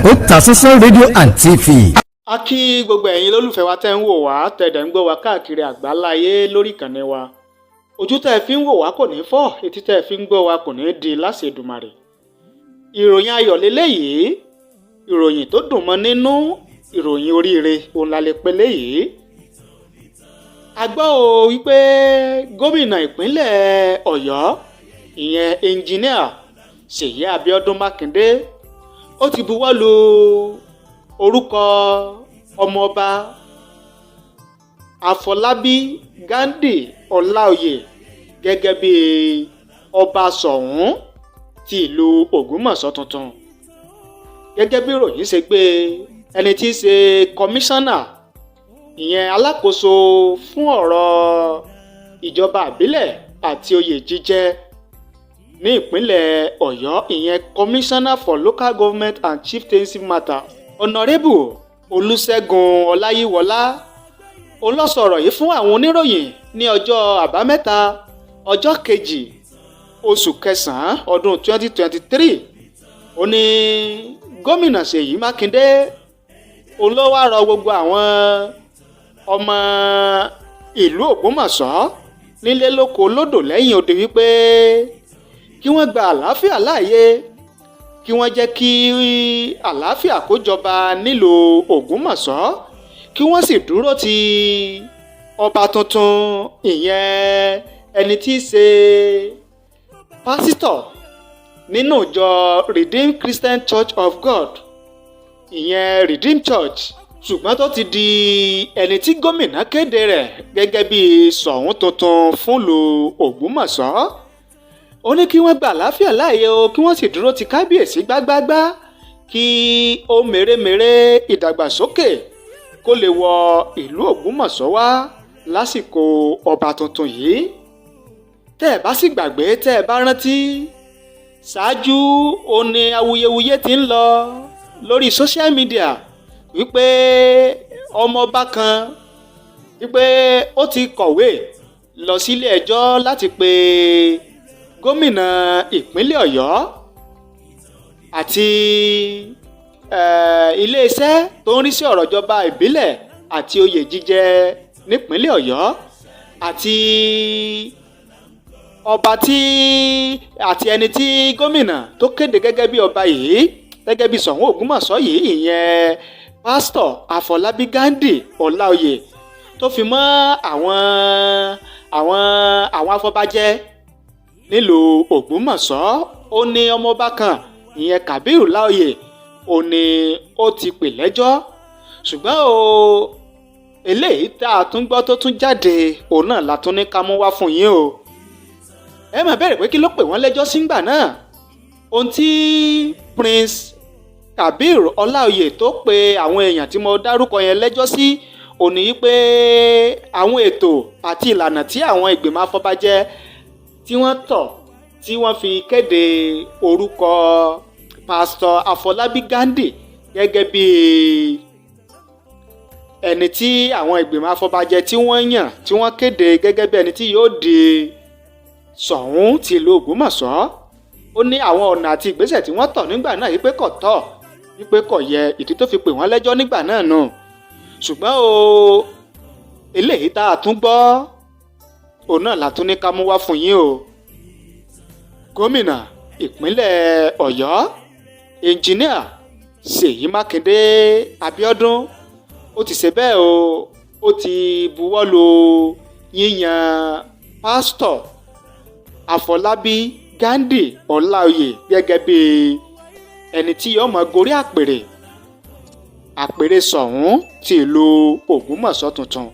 Otasansan rédíò and TV. A kí gbogbo ẹ̀yin lólùfẹ́ wa tẹ́ ń wò wá, tẹ̀dẹ̀ ń gbọ́ wá káàkiri àgbáláyé lórí ìkànnì wa. Ojú tẹ́ ẹ fi ń wò wá kò ní fọ́, etí tẹ́ ẹ fi ń gbọ́ wá kò ní di láṣẹ Èdùmàrè. Ìròyìn ayọ̀ lélẹ́yìí, ìròyìn tó dùn mọ́ nínú, ìròyìn oríire òun la lè pe léyìí. A gbọ́ o wípé gómìnà ìpínlẹ̀ Ọ̀yọ́, ìyẹn Ẹnjìníà Ṣèyí Abíọ́dún Mákindé, ó ti buwọ́ lu orúkọ Ọmọọba Àfọlábí Ghandi Ọláòyè gẹ́gẹ́ bí ọba Ṣọ̀ún ti ìlú Ògbómọ̀ṣọ́ tuntun. Gẹ́gẹ́ bí ìròyìn ṣe gbé, ẹni tí í ṣe kọmíṣánná, ìyẹn alákòóso fún ọ̀rọ̀ ìjọba ìbílẹ̀ àti oyè jíjẹ ní ìpínlẹ̀ Ọ̀yọ́, ìyẹn Commissioner for Local Government and Chieftaincy Matters, Honourable Olùṣègùn Ọláyíwọlá, òun ló sọ̀rọ̀ yìí fún àwọn oníròyìn ní ọjọ́ Àbámẹ́ta, ọjọ́ 2 oṣù kẹsàn-án ọdún 2023. Ó ní gómìnà Ṣèyí Mákindé òun ló wá rọ gbogbo àwọn ọmọ ìlú Ògbómọ̀ṣọ́ nílé, lóko, lódò, lẹ́yìn odi wípé kí wọ́n gba àlàáfíà láàyè, kí wọ́n jẹ́ kí àlàáfíà kó jọba nílùú Ògbómọ̀ṣọ́, kí wọ́n sì dúró ti ọba tuntun, ìyẹn ẹni tí í ṣe pásítọ̀ nínú ìjọ Redeemed Christian Church of God, ìyẹn Redeemed Church, ṣùgbọ́n tó ti di ẹni tí gómìnà kéde rẹ̀ gẹ́gẹ́ bí Ṣọ̀ún tuntun fúnlùú Ògbómọ̀ṣọ́. Ó ní kí wọ́n gba àlàáfíà láàyè o, kí wọ́n sì dúró ti kábíyèsí gbágbágbá, kí ó mèremère ìdàgbàsókè kó lè wọ ìlú Ògbómọ̀ṣọ́ wá lásìkò ọba tuntun yìí. Tẹ́ ẹ bá sì gbàgbé, tẹ́ ẹ bá rántí, ṣáájú ó ní awuyewuye ti ń lọ lórí social media wípé ọmọọba kan wípé ó ti kọ̀wé lọ sílé ẹjọ́ láti pe gómìnà ìpínlẹ̀ Ọ̀yọ́ àti iléeṣẹ́ tó ń rí sí ọ̀rọ̀ ìjọba ìbílẹ̀ àti oyè jíjẹ nípínlẹ̀ Ọ̀yọ́ àti ọba tí àti ẹni tí gómìnà tó kéde gẹ́gẹ́ bí ọba yìí, gẹ́gẹ́ bí Ṣọ̀ún Ògbómọ̀ṣọ́ yìí, ìyẹn Pásítọ̀ Àfọlábí Ghandi Ọláòyè, tó fi mọ́ àwọn afọbajẹ nílùú Ògbómọ̀ṣọ́. Ó ní ọmọọba kan, ìyẹn Kabiru Láòyè, ó ní ó ti pè lẹ́jọ́. Ṣùgbọ́n o, eléyìí tá a tún gbọ́ tó tún jáde, òun náà la tún ní ká mú wá fún yín o. Ẹ máa bẹ̀rẹ̀ pé kí ló pè wọ́n lẹ́jọ́ sígbà náà? Ohun tí Prince Kabir Ọláòyè tó pe àwọn èèyàn tí mo dárúkọ yẹn lẹ́jọ́ sí òní pé àwọn ètò àti ìlànà tí àwọn ìgbìmọ̀ afọbajẹ tí wọ́n tọ̀ tí wọ́n fi kéde orúkọ Pásítọ̀ Àfọlábí Ghandi gẹ́gẹ́ bí ẹni tí àwọn ìgbìmọ̀ afọbajẹ tí wọ́n yàn, tí wọ́n kéde gẹ́gẹ́ bí ẹni tí yóò di Ṣọ̀ún ti ìlú Ògbómọ̀ṣọ́. Ó ní àwọn ọ̀nà àti ìgbésẹ̀ tí wọ́n tọ̀ nígbà náà wípé kò tọ́, wípé kò yẹ. Ìdí tó fi pè wọ́n lẹ́jọ́ nígbà náà nù. Ṣùgbọ́n o, eléyìí tá a tún gbọ́, òun náà la tún ní ká mú wá fún yín o. Gómìnà ìpínlẹ̀ Ọ̀yọ́, Ẹnjìníà Ṣèyí Mákindé Abíọ́dún, ó ti ṣe bẹ́ẹ̀ o, ó ti buwọ́ lu yíyan Pásítọ̀ Àfọlábí Ghandi Ọláòyè gẹ́gẹ́ bí ẹni tí yóò máa gorí àpèrè Ṣọ̀ún ti ìlú Ògbómọ̀ṣọ́ tuntun.